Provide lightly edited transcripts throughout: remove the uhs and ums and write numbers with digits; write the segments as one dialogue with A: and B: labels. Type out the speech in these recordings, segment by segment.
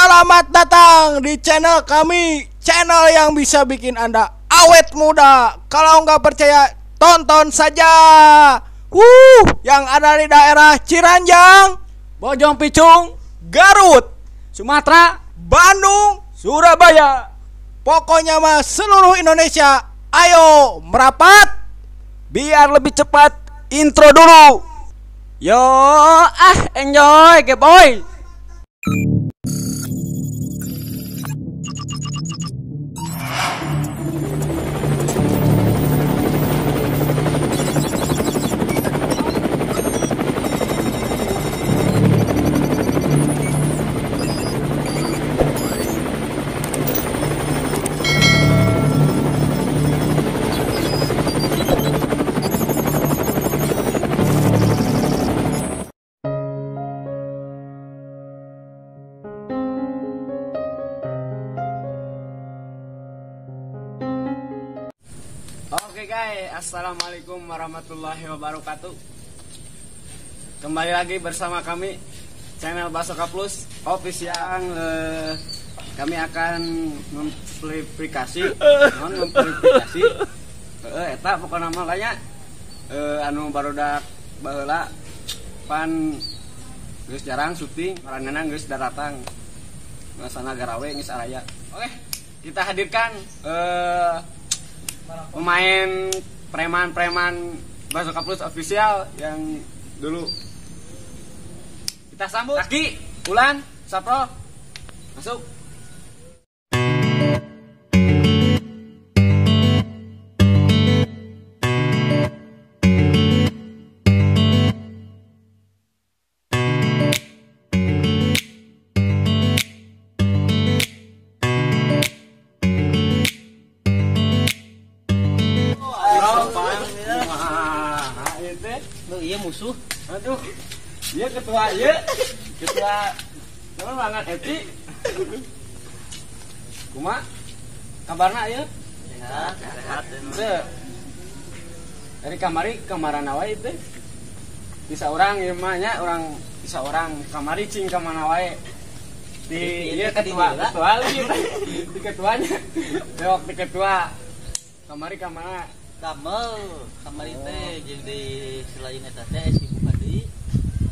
A: Selamat datang di channel kami, channel yang bisa bikin Anda awet muda. Kalau nggak percaya, tonton saja. Yang ada di daerah Ciranjang,
B: Bojong Picung,
A: Garut,
B: Sumatera,
A: Bandung,
B: Surabaya.
A: Pokoknya mah seluruh Indonesia. Ayo merapat.
B: Biar lebih cepat, intro dulu. Yo, enjoy, boy. Oke guys, assalamualaikum warahmatullahi wabarakatuh. Kembali lagi bersama kami channel Basoka Plus Official. Kami akan memverifikasi, eta pokona mah nya anu barudak baheula pan geus jarang syuting, maranehna geus daratang. Masana garawe geus araya. Oke, kita hadirkan pemain preman-preman Basoka Plus Official yang dulu. Kita sambut Aki, Ulan, Sapro, masuk.
C: Iya musuh.
B: Aduh. Iya ketua, iya. Ketua. Naon banget Eti. Kumaha? Kabarna ieu?
C: Sehat, sehat.
B: Teu. Dari kamari kamarana wae teh. Bisa urang ieu mah nya urang bisa urang kamari cing ka mana wae. Di ieu ketua, ketua lagi. Di ketuanya. Bewok di ketua. Kamari ka mana?
C: Damel kamari teh jeung di selain eta teh sibukan deui.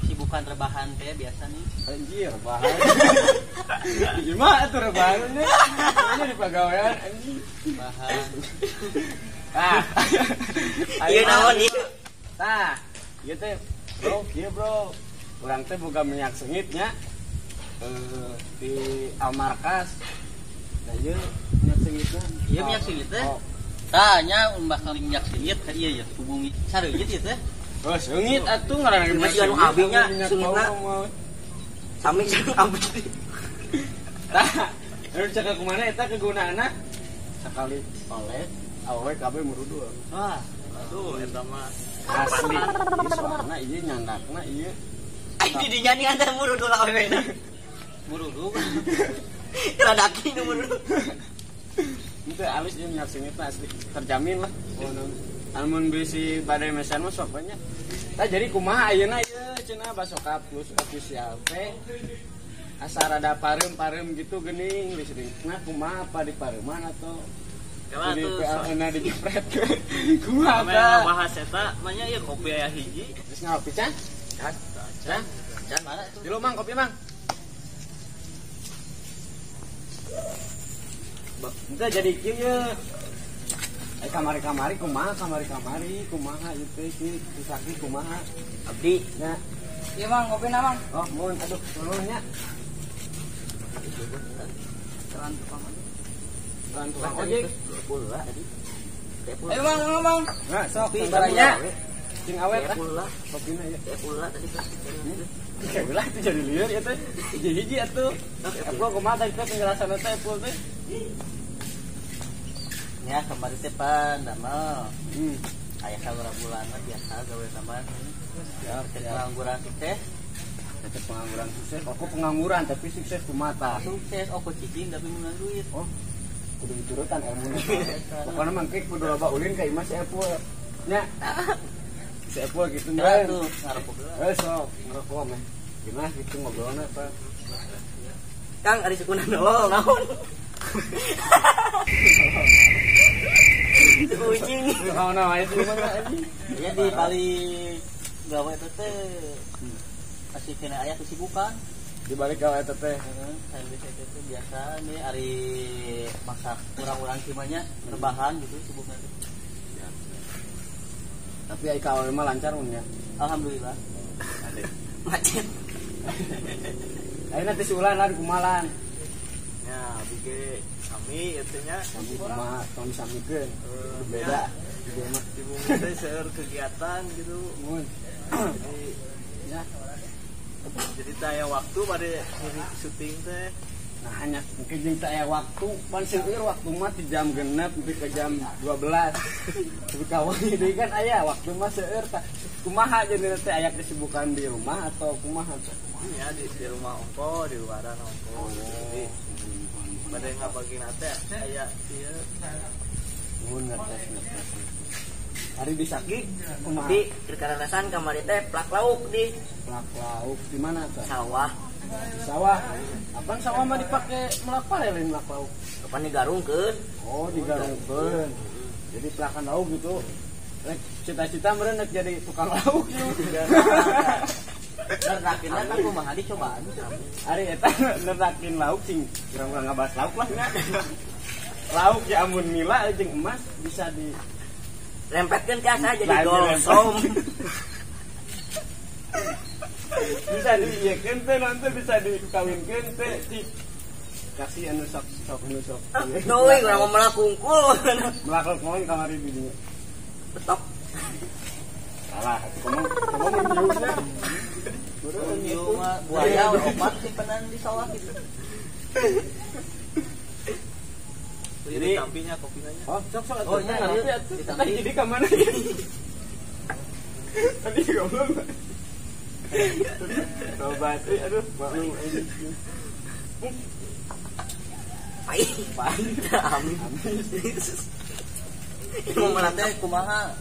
C: Sibukan rebahan teh biasa nih.
B: Anjir, rebahan. Di imah atuh rebahan nya. Ini di pagawean anjing.
C: Rebahan.
B: Tah.
C: Ieu naon ieu?
B: Tah, ieu teh bro, ieu bro. Urang teh boga minyak seungit nya. Di Almarkas. Nah ieu minyak seungitna.
C: Ieu minyak seungit teh. Tanya bakal minyak seungit ka ieu ya hubungi sareungit ieu teh.
B: Oh, seungit atuh ngaranna
D: minyak anu abi nya seungitna. Sami jeung abi.
B: Tah, anu cek kumaha eta kegunaanna? Sakali olet awewe kabeh murudul.
C: Wah, aduh eta mah
B: asli. Soalna ieu nyandakna ieu.
D: Ai di dinya nih anda murudul awewe.
C: Murudul.
D: Radaki nu murudul.
B: Itu halus dia minyak seungit asli terjamin lah. Amun bisi badai mesan mah sok banyak. Tah jadi kumaha ayeuna ieu cenah Basoka Plus Official teh asa rada pareum-pareum gitu geuning listrikna kumaha apa di pareuman atau di PLN-na dijepret. Kumaha tah
C: bahas eta mah nya ieu kopi aya hiji.
B: Geus ngopi can?
C: Can.
B: Can.
C: Can mana tuh?
B: Dilu mang kopi mang. Entah jadi kieu ye. Kamari-kamari kumaha, kamari-kamari kumaha ieu teh ki Saki kumaha.
D: Abdi
B: nya.
D: Ieu mang kopina mang.
B: Oh, mun aduh tolong nya.
D: Jalan tukang.
B: Jalan tukang ojek.
D: 20 lah tadi. Ayo mang, mang.
B: Nah, sok nya. Cing awet ah. Kopina ieu.
D: Pula tadi.
B: Ulah itu jadi lieur ieu teh. Hiji-hiji atuh. Apul kumaha tadi teh penjelasan teh apul teh.
C: Ya kemarin teh pan damel. Aya sabaraha bulan biasa gawe tambahan.
B: Ya,
C: pengangguran sukses.
B: Tetep pengangguran sukses. Aku pengangguran tapi sukses kumaha?
C: Sukses aku cicing tapi menang duit.
B: Oh. Kudu diturutan ilmuna. Pokona mah engke kudu loba ulin ka imah si Epul. Nya. Si Epul gitu nya.
C: Tuh ngarokok.
B: Heuh sok ngarokok mah. Gimana gitu ngobrolna apa?
D: Kang ari sukuna nolol naon? Suku ucing.
B: Naon wae sih mah anjing.
C: Ya di balik gawe eta teh masih kena aya kesibukan.
B: Di balik gawe eta teh.
C: Heeh, saya teh biasa nih ari masak urang-urang kimanya rebahan gitu sibukna teh.
B: Tapi ai ka mah lancar mun ya.
C: Alhamdulillah.
D: Macet.
B: Ayeuna teh si Ulan lah kumalan.
E: Ya, abdi ge sami ieu teh nya.
B: Sami kumaha tong disamikeun. Beda. Di mah
E: di bumi teh seueur kegiatan gitu.
B: Mun.
E: Jadi
B: ya.
E: Jadi teh aya waktu bade syuting teh.
B: Nah, hanya mungkin jeung teh aya waktu, pan seueur waktu mah di jam 6 nepi ka jam 12. Tapi kawan deui kan aya waktu mah seueur tah. Kumaha jadi teh aya kesibukan di rumah atau kumaha?
E: Ya di rumah ongko, di luaran ongko. Jadi bade ngabagina teh aya ieu.
B: Mun ngertos. Ari disaki kumaha?
D: Di karanasan kamari teh plak lauk di.
B: Plak lauk di mana teh?
D: Sawah.
B: Di sawah. Apaan sawah mah dipake melak pare lain melak lauk?
D: Kapan digarungkeun?
B: Oh, digarungkeun. Jadi pelakan lauk gitu. Rek cita-cita meureun rek jadi tukang lauk gitu.
C: Nernakinna kan kumaha dicobaan.
B: Ari eta nernakin lauk sing urang-urang ngabahas lauk lah nya. Lauk ya amun mila jeung emas bisa di
D: lempetkeun ke asa jadi golsom.
B: Bisa diieukeun teh nanti bisa dikawinkeun teh di kasih anu sok sok anu sok.
D: Teuing urang mah melak kungkul.
B: Melak kungkul kamari di dinya.
D: Betok.
B: Salah, ngomong ngomong nya.
C: Ieu mah buaya opat simpenan di sawah gitu.
E: Jadi tampinya kopinya.
B: Oh, sok sok.
C: Oh, nya
B: nanti jadi ka mana? Tadi goblok. Tobat, aduh, malu ini.
D: Pai, pai. Amin.
C: Ieu mah teh kumaha?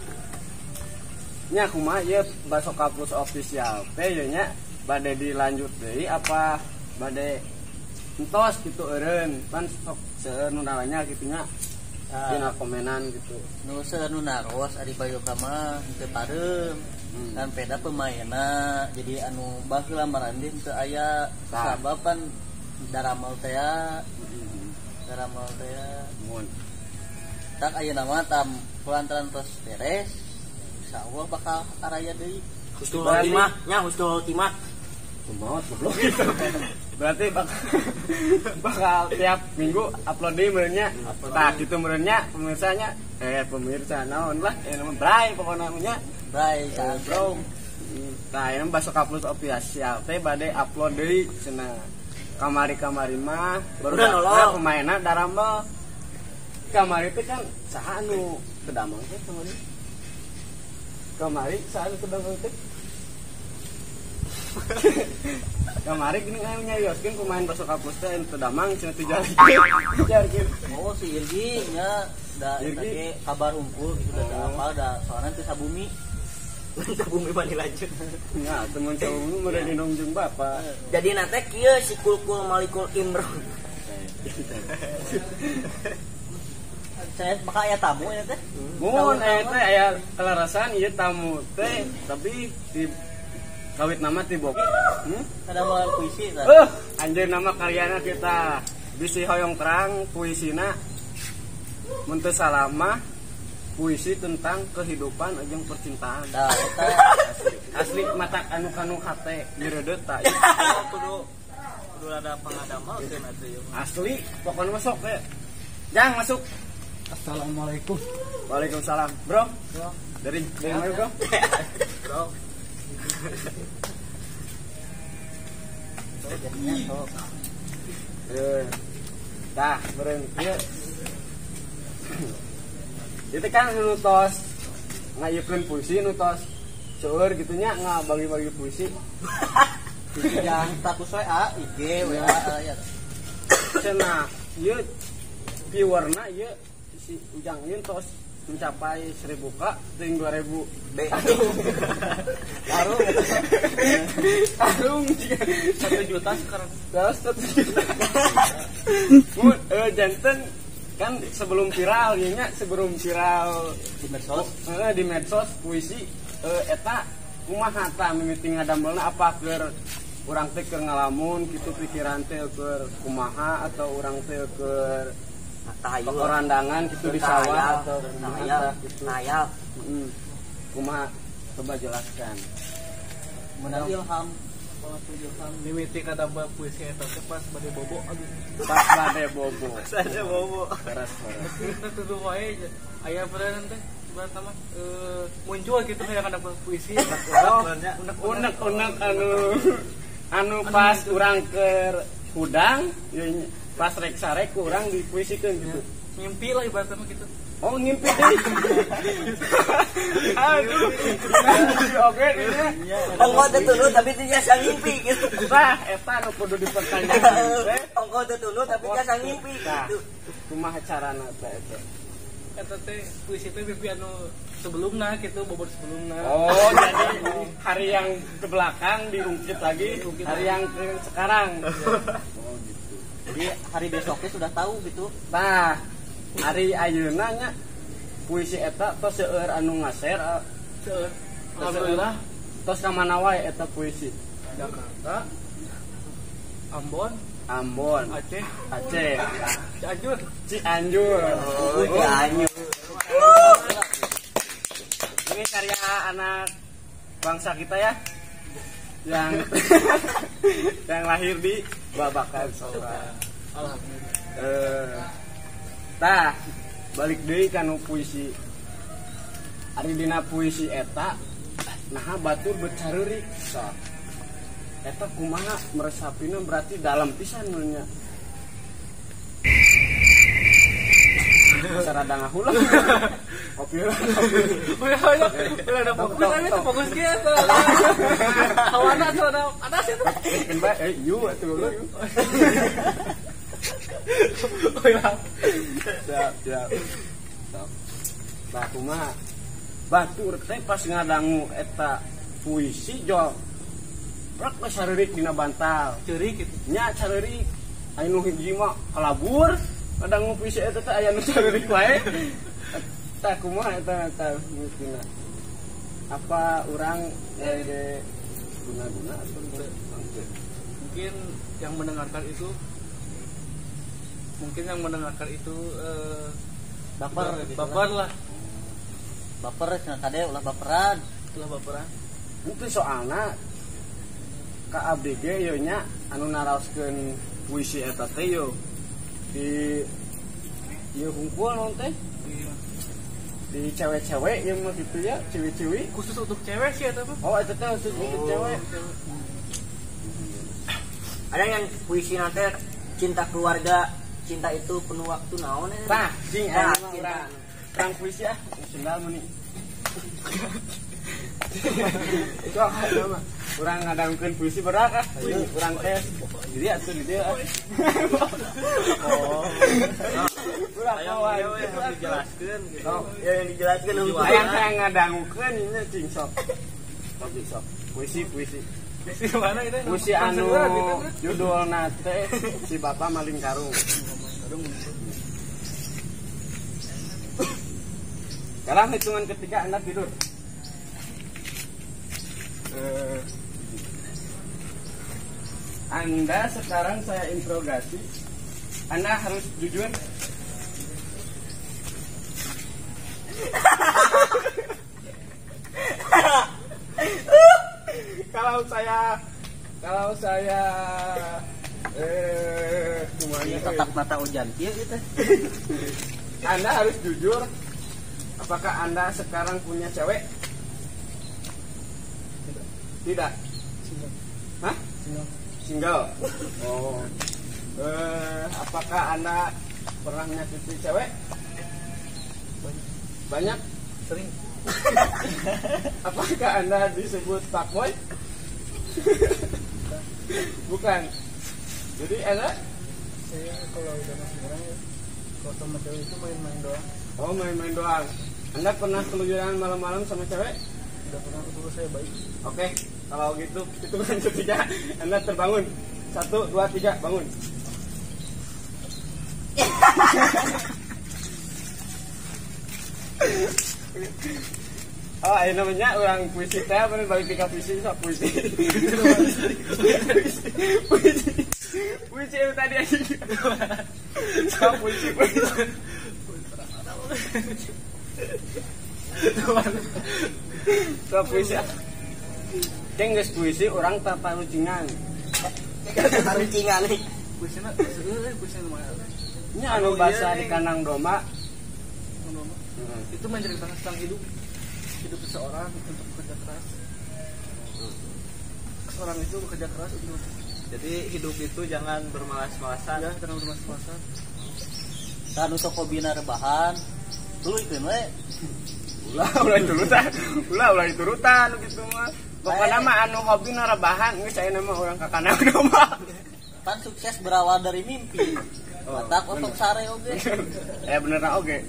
B: Nya kumaha ieu Basoka Plus official teh ieu nya bade dilanjut deui apa bade entos gitu eureun pan sok seueur nu nanya kitu nya dina komenan gitu.
C: Nu seueur nu naros ari Bayoka mah teu pareum. Kan peda pemainna jadi anu baheula marandin teu aya sabab pan daramal teh daramal teh
B: mun
C: tak ayeuna mah tam kulantaran tos beres insyaallah bakal araya deui.
D: Husnul khotimah nya husnul khotimah
B: kumaha goblok gitu. Berarti bakal tiap minggu upload deui meureun nya. Tah kitu meureun nya pemirsanya pemirsa naon lah naon bray pokona nya.
C: Bray
B: bro. Tah ieu Basoka Plus official teh bade upload deui cenah. Kamari-kamari mah baru pemainna daramel. Kamari teh kan saha anu teu damang teh kamari. Kamari saha anu teu damang teh? Kamari gini anu nyarioskeun pemain Basoka Plus teh anu teu damang cenah teu jarikeun.
C: Oh si Irgi nya da eta ge kabar unggul gitu da apal da soalna teu sabumi.
D: Sabumi mah dilanjut.
B: Nya temen sabumi meureun dinong jeung bapak.
D: Jadi na teh kieu si Kulkul Malikul Imron.
C: Saya maka aya tamu ya teh.
B: Mun aya teh aya kelarasan ieu tamu teh tapi di kawit nama ti Boki.
C: Kada mau puisi tah.
B: Anjeun nama karyana kita bisi hoyong terang puisina mun teu salah mah puisi tentang kehidupan jeung percintaan.
C: Tah eta
B: asli mata anu kanu hate nyeureudeuh tah.
E: Kudu kudu ada pangadamel keun atuh ieu mah.
B: Asli pokona mah sok we. Jang masuk.
A: Assalamualaikum.
B: Waalaikumsalam. Bro. Bro. Dari mana, Bro?
E: Bro.
B: Tah, meureun ieu. Itu kan nu tos ngayeukeun puisi nu tos seueur kitu nya ngabagi-bagi puisi.
C: Yang status WA, IG, WA ya.
B: Cenah ieu viewerna ieu si Ujang ieu tos mencapai 1000 k ting 2000
D: B.
B: Karung karung
C: 1 juta sekarang.
B: 1 juta. Mun janten kan sebelum viral ieu nya, sebelum viral
C: di medsos.
B: Di medsos puisi eta kumaha tah mimiti ngadamelna, apa keur urang teh keur ngalamun kitu pikiran teh keur kumaha atau urang teh keur korandangan gitu di sawah atau kumaha gitu.
D: Ngayal.
B: Kumaha coba jelaskan.
C: Menang ilham. Mimiti kadamel puisi eta teh pas bade bobo aduh.
B: Pas bade bobo.
E: Bade bobo.
B: Keras.
C: Itu wae aya beneran teh pertama muncul gitu kayak kadamel puisi.
B: Oh, unek-unek anu pas urang keur hudang pas rek sarek urang dipuisikeun gitu.
C: Ngimpi lah ibaratnya mah gitu.
B: Oh, ngimpi deui. Aduh. Oke, ini.
D: Ongko teu tuluh tapi teu jasa ngimpi gitu.
B: Tah, eta nu kudu dipertanyakan.
D: Ongko teu tuluh tapi jasa ngimpi gitu.
B: Kumaha carana teh eta?
C: Eta teh puisi teh mimpi anu sebelumna gitu, bobot sebelumna.
B: Oh, jadi hari yang ke belakang diungkit lagi, hari yang ke sekarang. Oh, gitu.
C: Jadi hari besoknya sudah tahu gitu.
B: Nah, hari ayeuna nya puisi eta tos seueur anu ngaser,
C: seueur. Alhamdulillah.
B: Tos ka mana wae eta puisi?
C: Jakarta, Ambon,
B: Ambon,
C: Aceh,
B: Aceh,
C: Cianjur,
B: Cianjur.
D: Oh, Cianjur.
B: Ini karya anak bangsa kita ya, yang yang lahir di Babakan Sora.
C: Alhamdulillah.
B: Tah, balik deui kanu puisi. Ari dina puisi eta naha batur becareurik. Tah. Eta kumaha meresapina berarti dalam pisan mun nya. Sarada ngahuleng. Kopi lah, kopi.
C: Udah ada fokus aja tuh, fokus ge atuh. Hawana atuh ada atas itu.
B: Keun bae, yu atuh goblok yu.
C: Oh ya.
B: Siap, siap. Tah kumaha? Batur teh pas ngadangu eta puisi jol. Prak we sareurik dina bantal.
C: Ceurik kitu.
B: Nya careurik. Aya nu hiji mah kalabur, ngadangu puisi eta teh aya nu careurik wae. Tah kumaha eta eta mungkinna. Apa urang ide guna-guna atau henteu?
C: Mungkin yang mendengarkan itu baper gitu, baper lah.
D: Baper cenah kade ulah baperan.
C: Ulah baperan.
B: Itu soalna ka abdi ge ieu nya anu naraoskeun puisi eta teh yo di ieu hungkul naon teh? Di cewek-cewek ieu mah kitu ya, cewek-cewek.
C: Khusus untuk cewek sih eta mah.
B: Oh, eta teh khusus untuk cewek.
D: Ada yang puisi nanti cinta keluarga, cinta itu penuh waktu naon eta.
B: Tah, cing aya mah urang. Urang puisi ah, sendal meuni. Sok mah. Urang ngadangukeun puisi berak ah. Urang tes. Jadi atuh di dieu. Oh. Urang kawan
E: dijelaskeun gitu.
D: Ya yang dijelaskeun
B: hayang hayang ngadangukeun ieu cing sok. Sok sok. Puisi puisi.
C: Puisi mana itu?
B: Puisi anu judulna teh Si Bapak Maling Karung. Dalam hitungan ketiga Anda tidur. Anda sekarang saya interogasi. Anda harus jujur. Kalau saya semuanya
D: tetap mata hujan kieu gitu.
B: Anda harus jujur. Apakah Anda sekarang punya cewek? Tidak. Single. Hah? Single. Single. Oh. Apakah Anda pernah menyakiti cewek? Banyak. Banyak?
C: Sering.
B: Apakah Anda disebut fuckboy? Bukan. Jadi Anda?
C: Saya kalau udah masuk orang ya, kalau sama cewek itu main-main doang.
B: Oh, main-main doang. Anda pernah keluyuran malam-malam sama cewek?
E: Tidak pernah, dulu saya baik.
B: Oke, kalau gitu hitungan ketiga Anda terbangun. 1, 2, 3, bangun. Oh, ini namanya orang puisi teh, bener balik tiga puisi, sok puisi. Puisi. Puisi itu tadi aja. Sok puisi, puisi. Sok puisi. Ceng geus puisi urang taparucingan.
D: Taparucingan nih.
E: Puisina, puisi lumayan.
B: Ini anu bahasa di kandang domba.
E: Itu menceritakan tentang hidup seseorang untuk bekerja keras. Seorang itu bekerja keras untuk,
F: jadi hidup itu jangan bermalas-malasan.
E: Ya, jangan bermalas-malasan.
C: Tanu sok hobina rebahan. Dulu itu we.
B: Ulah turutan. Ulah turutan gitu mah. Pokokna mah anu hobina rebahan geus aya nama urang ka kandang domba.
C: Pan sukses berawal dari mimpi. Matak otok sare oge.
B: Ya bener oge.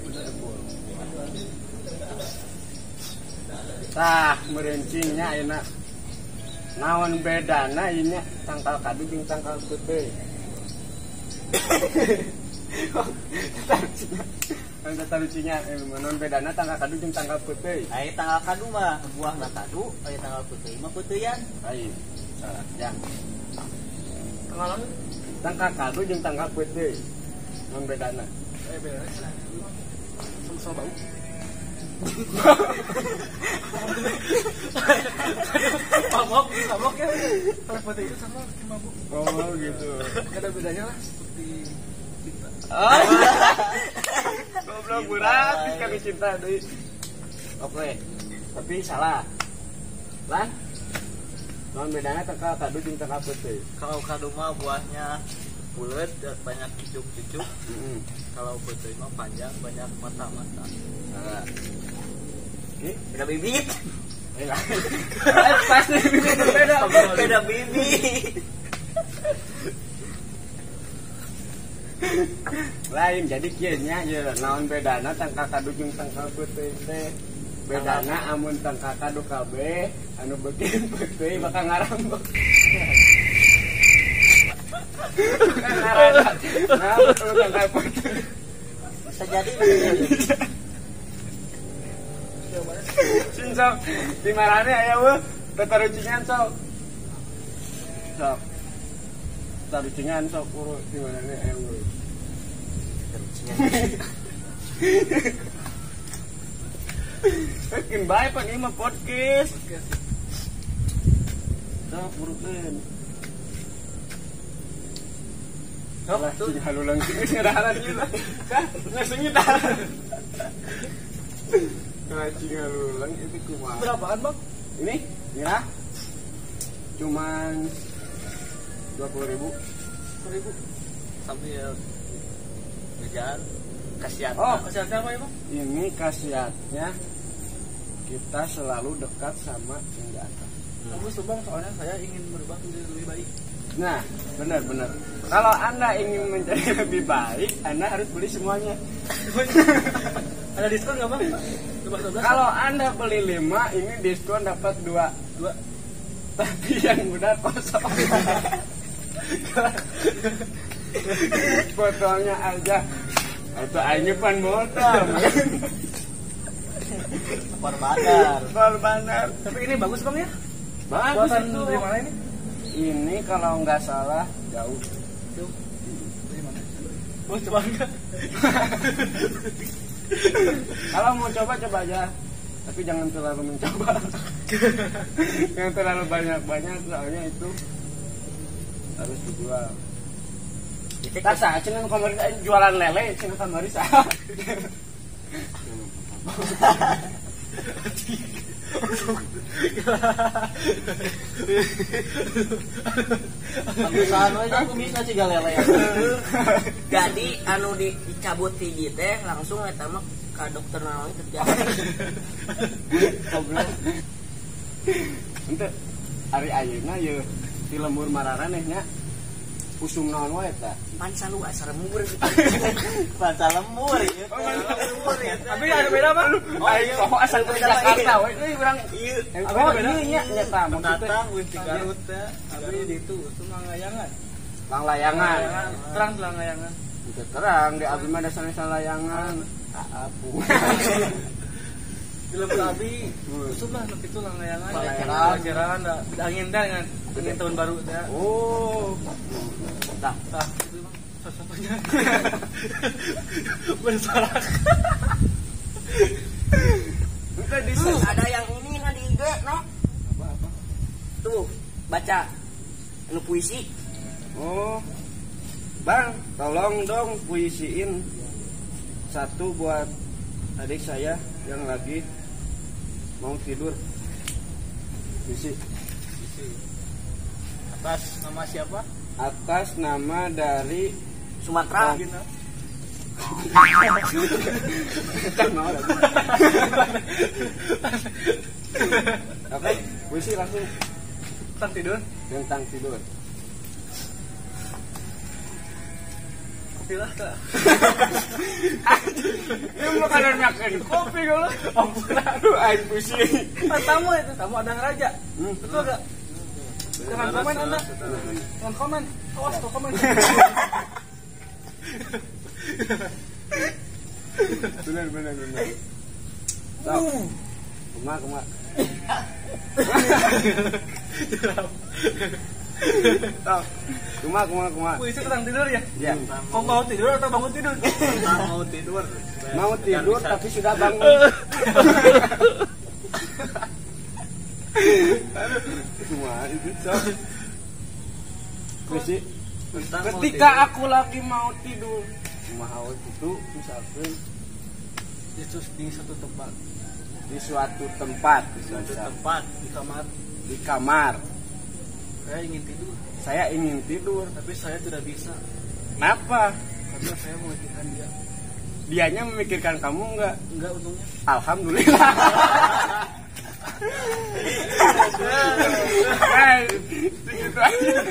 B: Tah merencingnya ayeuna. Naon bedana ieu nya tangkal kadu jeung tangkal peuteuy. Tangkal naon bedana tangkal kadu jeung tangkal peuteuy.
C: Aya tangkal kadu mah buahna kadu, aya tangkal peuteuy mah peuteuyan.
B: Lain. Salah. Ya. Tangkal tangkal kadu jeung tangkal peuteuy. Naon bedana?
E: Bedana sama-sama bau. Mabok ya. Kalau seperti itu sama seperti mabuk.
B: Oh gitu.
E: Gak ada bedanya lah seperti cinta.
B: Oh. Goblok berat kami cinta deui. Oke. Tapi salah. Lan? Naon bedanya tangkal kadu jeung tangkal peuteuy?
F: Kalau kadu mah buahnya bulat banyak cucuk-cucuk. Kalau peuteuy mah panjang banyak mata-mata.
B: Salah.
D: Beda bibit.
B: Pasti bibit beda.
D: Beda bibit.
B: Lain jadi kieu nya ieu naon bedana tangkal kadu jeung tangkal peuteuy teh. Bedana amun tangkal kadu kabeh anu beukeun peuteuy bakal ngarambek. Bakal nah, tangkal peuteuy.
C: Bisa jadi.
B: Sing sok di marane aya weuh tatarucingan sok. Sok. Tarucingan sok urut di marane aya weuh.
D: Tarucingan.
B: Keun bae pan ieu mah podcast. Sok urukeun. Sok tuh halulang geus ngadaharan ieu lah. Kah ngasengit daharan. Cing halulang itu kumaha?
E: Berapaan, Bang?
B: Ini murah. Cuman 20.000.
E: 20.000.
F: Sambil ngejar khasiatnya.
B: Oh,
E: khasiatnya apa ya, Bang?
B: Ini khasiatnya kita selalu dekat sama yang di atas.
E: Bagus tuh, Bang, soalnya saya ingin berubah menjadi lebih baik.
B: Nah, benar-benar. Kalau Anda ingin menjadi lebih baik, Anda harus beli semuanya.
E: Ada diskon nggak, Bang?
B: Kalau Anda beli 5, ini diskon dapat 2. Tapi yang udah kosong. Botolnya aja. Atau aingnya pan botol. Korbanar.
E: Tapi ini bagus, Bang ya?
B: Bagus.
E: Buatan itu. Dari mana ini?
B: Ini kalau nggak salah jauh.
E: Jauh. Dari mana? Mau coba enggak?
B: Kalau mau coba coba aja, tapi jangan terlalu mencoba. Jangan terlalu banyak-banyak, soalnya itu harus dijual. Tak sah, cenah kamari jualan lele, cenah kamari sah.
C: Pangusahaan we kumisna ciga lele.
D: Jadi anu dicabut hiji teh langsung eta mah ka dokter naon terjadi.
B: Goblok. Henteu ari ayeuna ye di lembur mararaneh nya. Usum naon wae eta?
D: Pansa lu asa lembur.
C: Pansa lembur ieu.
B: Lembur ya.
E: Tapi ada beda mah.
B: Oh, iya, asal dari Jakarta we. Euy urang
C: ieu.
B: Oh, iya nya nyata
F: maksudnya wis di Garut teh. Abi di itu usum layangan.
B: Langlayangan.
E: Terang langlayangan.
B: Teu terang di abi mah dasarna layangan. Apu.
E: Di lembur abi usum lah nu kitu langlayangan. Langlayangan da angin teh kan. Angin tahun baru teh.
B: Oh.
E: Tah, itu mah salah-satunya. Bersorak.
D: Ada yang ini nah di IG no.
B: Apa?
D: Tuh, baca anu puisi.
B: Oh. Bang, tolong dong puisiin satu buat adik saya yang lagi mau tidur. Puisi.
F: Puisi. Atas nama siapa?
B: Atas nama dari
D: Sumatera.
B: Oke, puisi langsung
E: tentang tidur.
B: Tentang tidur.
E: Kopi lah kak.
B: Ini makanan makan kopi kalau. Ampun, aduh, air puisi.
E: Tamu itu, tamu ada raja. Betul gak? Jangan komen Anda. Jangan komen. Awas tuh komen.
B: Benar. Kumaha. Kumaha.
E: Puisi tentang tidur ya?
B: Iya.
E: Kok mau tidur atau bangun tidur?
F: Mau tidur.
B: Mau tidur tapi sudah bangun. Aduh, kumaha itu sok. Puisi ketika aku lagi mau tidur. Kumaha itu misalkan
E: itu di suatu tempat.
B: Di suatu tempat,
E: di kamar.
B: Di kamar.
E: Saya ingin tidur.
B: Saya ingin tidur,
E: tapi saya tidak bisa.
B: Kenapa?
E: Karena saya memikirkan dia.
B: Dianya memikirkan kamu enggak?
E: Enggak untungnya.
B: Alhamdulillah. Guys, segitu aja.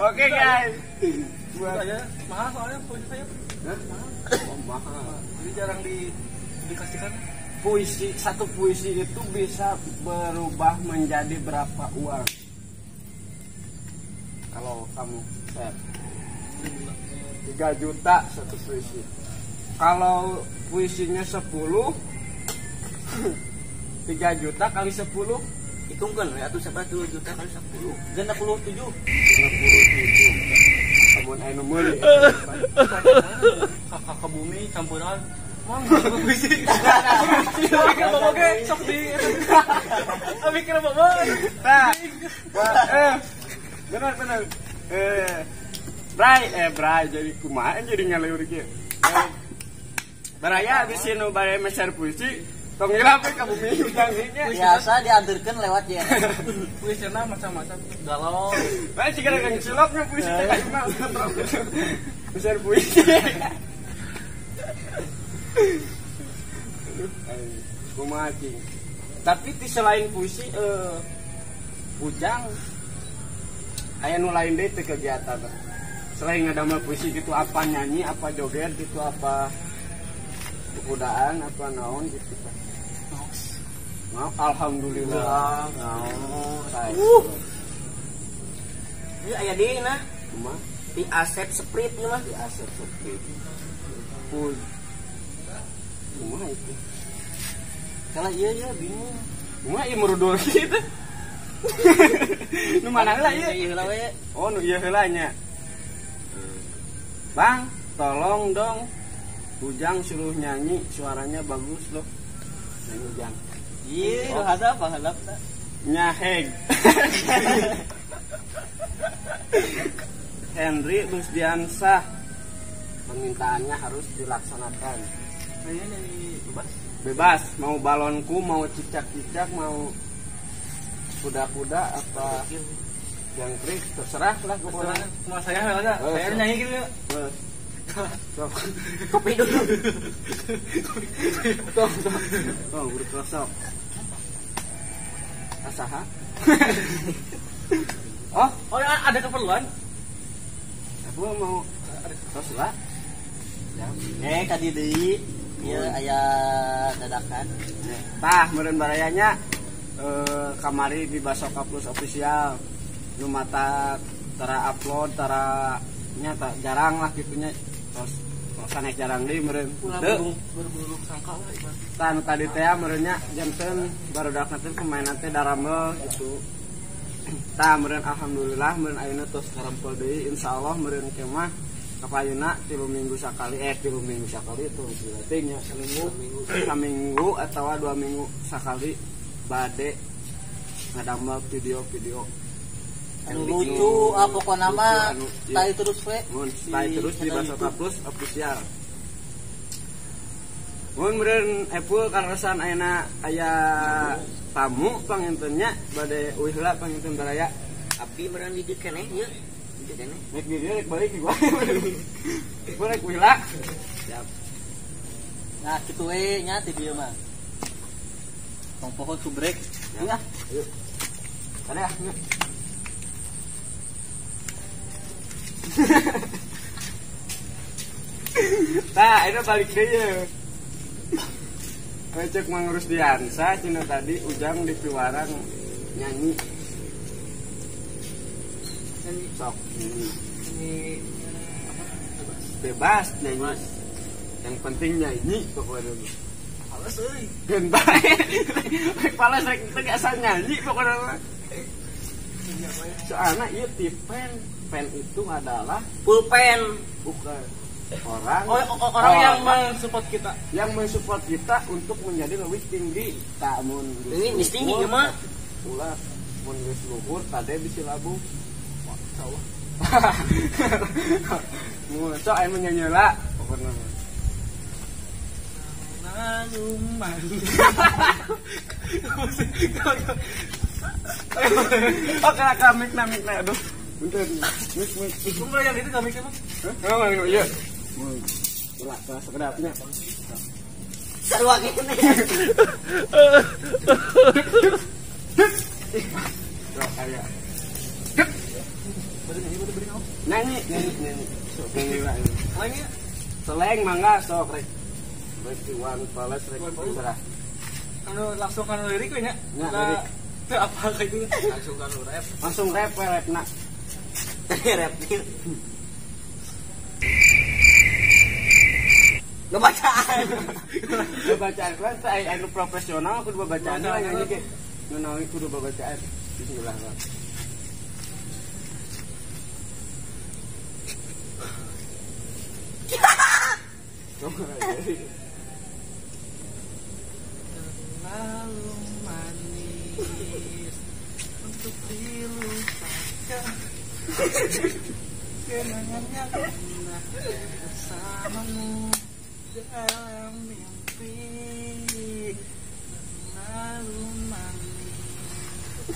B: Oke guys.
E: Buat aja mahal soalnya puisi saya.
B: Hah? Oh, mahal.
E: Jadi jarang dikasihkan.
B: Puisi, satu puisi itu bisa berubah menjadi berapa uang? Kalau kamu share 3 juta satu puisi. Kalau puisinya 10 3 juta kali 10
D: hitungkan ya tuh siapa 2 juta kali 10
C: 67.
B: 67. Amun anu meuli.
E: Kakak ke bumi campuran. Mang puisi. Mikir bawa ge sok di. Mikir bawa.
B: Tah. Benar. Bray jadi kumaha jadi ngaleur kieu. Baraya abis nu bare meser puisi tong hilap ka bumi hutang nya.
C: Biasa diantarkeun lewat ya.
E: Puisina macam-macam galau.
B: Bae siga kang ciloknya puisi teh kumaha. Meser puisi. Kumaha cing. Tapi ti selain puisi Ujang aya nu lain deui teh kegiatan. Selain ngadamel puisi gitu apa nyanyi, apa joget gitu apa kudaan apa naon gitu. Maaf, alhamdulillah. Naon.
D: Ieu aya deui nah.
B: Kumaha?
D: Di Asep Sprite ieu mah.
B: Di Asep Sprite. Kumaha itu?
C: Kalau iya ya bingung.
B: Kumaha ieu merudul kitu? Nu mana heula ieu?
C: Ieu heula we.
B: Oh, nu ieu heula nya. Bang, tolong dong. Ujang suruh nyanyi, suaranya bagus loh. Nyanyi Ujang.
C: Iya, nu hadap hadap.
B: Nyaheg. Henry Busdiansah. Permintaannya harus dilaksanakan.
E: Kayaknya nyanyi bebas.
B: Bebas, mau balonku, mau cicak-cicak, mau kuda-kuda apa yang trik terserah lah pokoknya.
E: Cuma saya aja. Saya nyanyi gitu ya.
B: Sok.
D: Kopi dulu.
B: Sok. Oh, berkosok. Asaha.
E: Oh, ada keperluan.
B: Epul mau tos lah. Ya.
C: Tadi deui ieu aya dadakan.
B: Tah meureun barayanya kamari di Basoka Plus Official nu mata tara upload tara nya jarang lah gitunya tos sanes jarang deui meureun.
E: Berburuk sangka lah ibarat.
B: Tah nu tadi teh meureun nya janten barudakna teh pemainan teh daramel gitu. Tah meureun alhamdulillah meureun ayeuna tos karempel deui insyaallah meureun ke mah kapayuna 3 minggu sakali 3 minggu sakali itu berarti nya saminggu atawa 2 minggu sakali bade ngadamel video-video
C: anu lucu pokona mah stay terus we
B: mun stay terus di Basoka Plus Official. Mun meureun Epul kaleresan ayeuna aya tamu panginten nya bade uih heula panginten baraya.
D: Abdi meureun di dieu keneh ieu. Di dieu keneh.
B: Rek di dieu rek balik di gua. Gua rek uih heula. Siap.
C: Nah kitu we nya ti dieu mah. Tong poho subrek.
B: Ya. Ayo. Ada ya. Nah, ini balik deh ya. Cek Mang Rusdiansa cina tadi Ujang di Piwarang nyanyi. Nyanyi sok nyanyi.
E: Nyanyi apa?
B: Bebas nyanyi. Yang penting nyanyi pokoknya.
E: Alas euy.
B: Geun bae. Rek palas rek teu asal nyanyi pokoknya. Soalnya ieu ti pen itu adalah
D: pulpen,
B: bukan orang
E: orang yang mensupport kita,
B: yang mensupport kita untuk menjadi lebih tinggi. Tak mun
D: ini geus tinggi ieu mah.
B: Ulah mun geus luhur tade bisi labuh. Wah, insyaallah. Mun sok aya nyanyi heula pokona.
E: Malu.
B: Oke, lah mikna aduh. Bentar, mik.
E: Kumpul yang itu kami kan?
B: Oh, iya. Ulah, sekedapnya.
D: Sarua kene.
B: Tuh kayak. Nyanyi. Nyanyi wae.
E: Lagi.
B: Seleng mangga sok rek. Rek Iwan Fals rek serah.
E: Anu langsung kan lirik we nya.
B: Nya lirik.
E: Teu apa kayak gitu.
F: Langsung kan rap.
B: Langsung rap we rapna.
D: Rap. Ngebacaan.
B: Ngebacaan kan teh anu profesional kudu babacaan lah nyanyi ge. Nu naon kudu babacaan. Bismillah.
E: Terlalu manis untuk dilupakan. Kenangannya pernah bersamamu dalam mimpi. Terlalu manis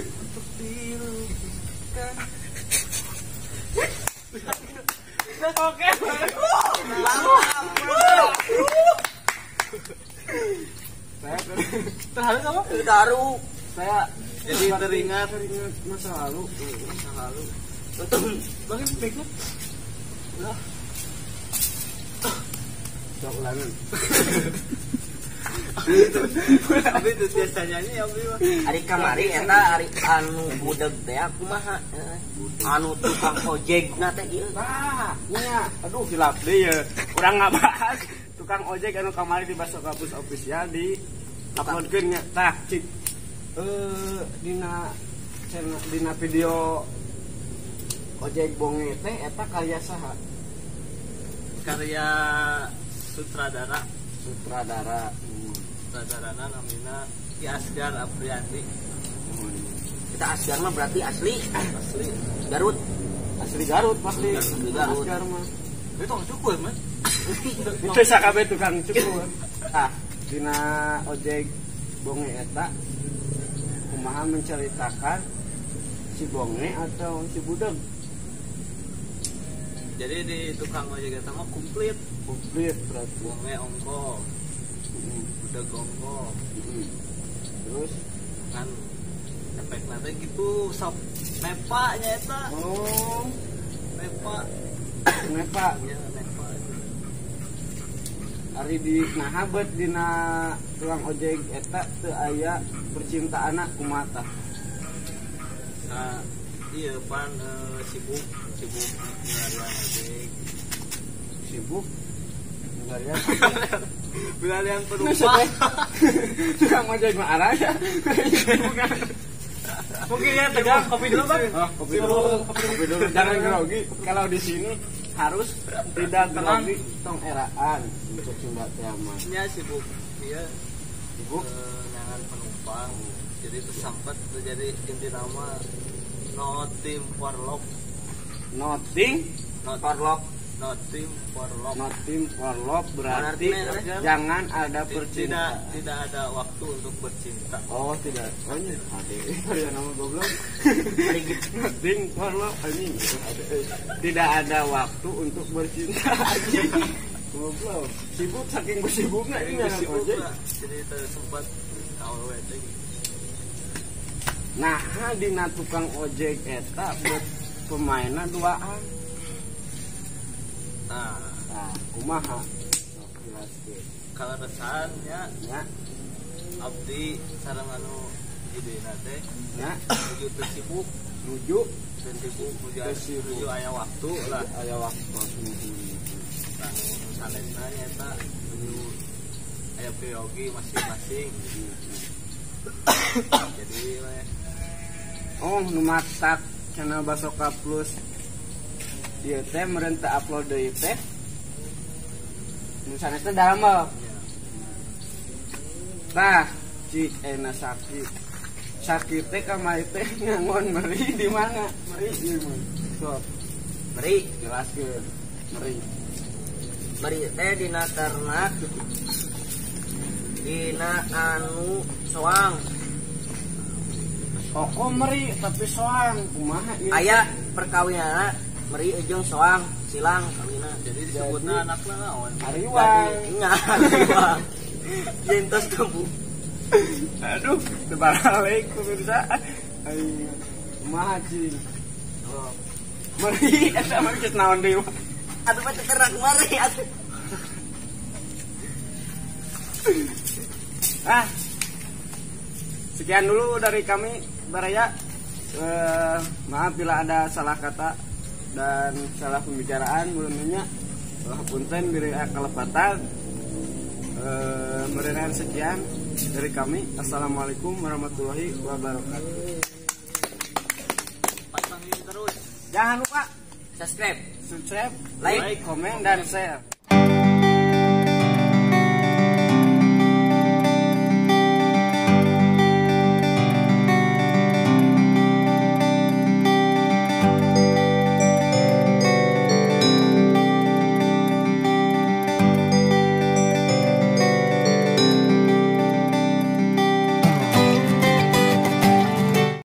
E: untuk dilupakan.
B: Oke. Saya
E: terharu sama?
D: Terharu.
B: Saya
F: jadi teringat
B: masa lalu.
F: Masa lalu.
D: Betul.
E: Bagi baiknya.
B: Udah. Sok ulangan.
F: Tapi itu biasa nyanyi ya, Bi.
D: Ari kamari eta ari anu budeg teh kumaha? Anu tukang ojek na teh ieu.
B: Tah, nya. Aduh hilap deui ye. Urang ngabahas tukang ojek anu kamari di Basoka Plus Official di uploadkeun nya. Tah, cik. Dina channel dina video ojek bonge teh eta karya saha?
F: Karya sutradara.
B: Sutradara.
F: Sutradarana namina Ki Asgar Apriandi.
D: Kita Asgar mah berarti asli
F: asli
D: Garut.
B: Asli Garut pasti.
D: Asli Garut.
B: Asgar mah.
E: Itu tukang cukur mah.
B: Itu sakabeh tukang cukur. Ah, dina ojek bonge eta kumaha menceritakan si bonge atau si budeg?
F: Jadi di tukang ojek eta mah komplit.
B: Komplit berarti.
F: Bonge ongko. Budeg ongko.
B: Terus
F: kan efek nanti gitu sok nepa nya eta.
B: Oh,
F: nepa.
B: Neva.
F: Iya, Neva.
B: Ari di naha bet dina tukang ojek eta teu aya percintaanna kumaha tah?
F: Nah, iya pan sibuk sibuk milarian ojek.
B: Sibuk milarian.
F: Milarian penumpang.
B: Tukang ojek mah araya.
E: Mungkin ya tegang kopi dulu, Bang.
B: Oh, kopi dulu. Kopi dulu. Jangan grogi. Kalau di sini harus tidak grogi, tong eraan untuk Sunda teh mah.
F: Nya sibuk dia
B: sibuk
F: nyangan penumpang. Jadi tersampat terjadi inti nama no team for love.
B: Nothing for love.
F: No team for love.
B: No team for love berarti jangan ada percintaan.
F: Tidak ada waktu untuk bercinta.
B: Oh, tidak. Oh, ini ade. Ya nama goblok. Nothing for love anjing. Tidak ada waktu untuk bercinta anjing. Goblok. Sibuk saking sibuknya ini ojek.
F: Jadi tersempat awewe teh.
B: Nah, dina tukang ojek eta buat pemainna duaan.
F: Nah,
B: kumaha? Sok jelaskeun.
F: Kaleresan nya,
B: nya
F: abdi sareng anu hiji teh
B: nya
F: nuju teu sibuk,
B: nuju
F: teu sibuk, nuju aya waktu lah,
B: aya waktu.
F: Nah, nu sanesna nyaeta nuju aya priyogi masing-masing. Jadi we
B: oh nu matak channel Basoka Plus ieu teh meureun teu upload deui teh nu sanesna daramel. Tah cik enak sakit. Sakit teh kamari teh ngangon meri di mana? Meri ieu mah. Sok.
D: Meri
B: jelaskeun. Meri.
D: Meri teh dina ternak dina anu soang.
B: Koko meri tapi soang kumaha ieu?
D: Aya perkawinanna meri ujung soang silang kawina.
F: Jadi disebutna anakna naon?
B: Ariwang.
D: Nya ariwang. Jentos tubuh.
B: Aduh, terbalik pemirsa. Ayo, kumaha cing? Oh. Meri eta mah geus naon deui.
D: Atuh mah ternak meri atuh.
B: Ah. Sekian dulu dari kami Baraya. Maaf bila ada salah kata dan salah pembicaraan mulanya. Punten biri kalepatan. Merenan sekian dari kami. Assalamualaikum warahmatullahi wabarakatuh.
F: Pantengin terus.
B: Jangan lupa
D: subscribe,
B: like, komen dan share.